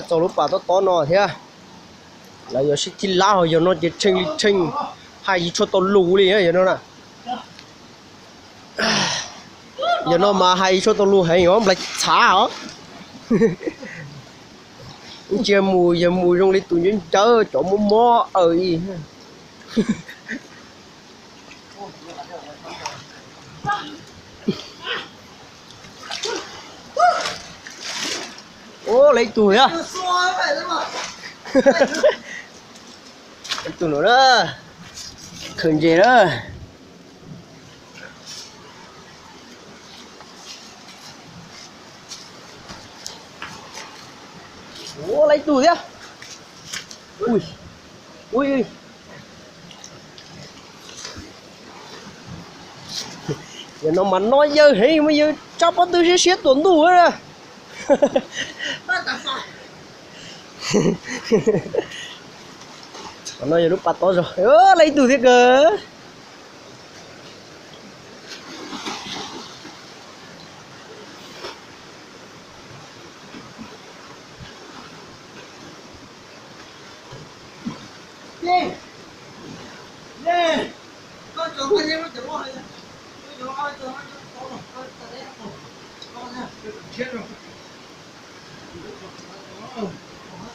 Txog lub pas tob tob no thiab, lawv yuav sib thib lab, yog no ces tshee li tshee, hais tsis tshua tau lus li yog no na. Yog no mas hais tsis tshua tau lus heev os, nplaig txhav os. Ib ntsia mus yog mus zoo li tus ncawv ncawv cov mob mob aws li. Ua, lawv ib tug thiab. Ib tug no na, khwv ntses na. Ua, lawv ib tug thiab. Ui, ui, yog no mas no yawg heev mas yawg tsab pob tw siab siab tuam ntuj na. Qhov no yog lub pas tob zog, lawv ib tug thiab kawg.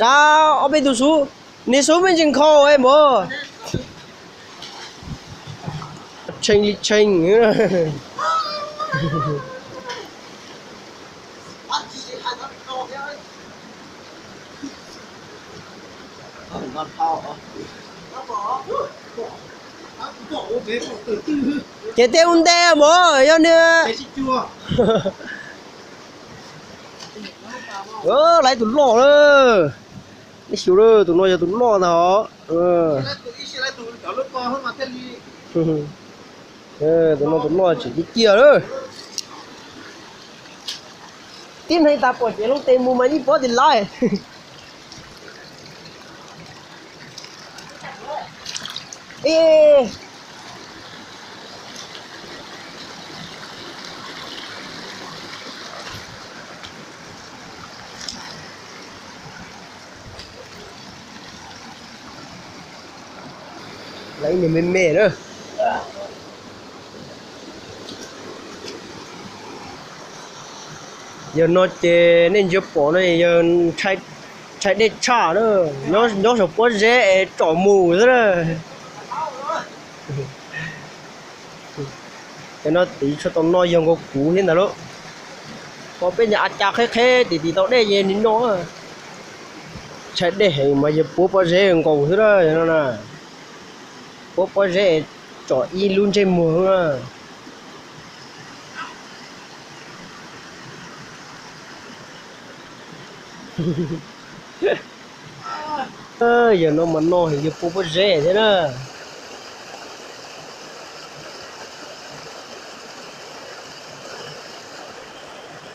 Rau ob peb tug xub, niag xub me ntsis nkhaus mog. Tshee li tshee. Ces tej ua ntej mog, yog nws lawv tus loj na. Nej xyuas, tus no yog tus loj ntag os. Tus no tus loj tseem ciaj ciaj lawm. Tib neeg tas pom ces lub tes mus mas yeej pob tis laib. Lawv ib niag me me na. Yog no ces nej ntsia pom no yog ntshai dej tshaj na, nyob saum pob zeb es tsom mus xwb na. Cov no tiv tshuav tau no yog nkaus kuv thiab ntag lauj. Pom peb niag a cas qheb qheb tim tim tau dej ces nws no. Ntshai dej heev mas yog puab pob zeb nkaus xwb na no na. Puab pob zeb tsom ib lub ntsej muag xwb na. Yog no mas no yog puab pob zeb thiab na.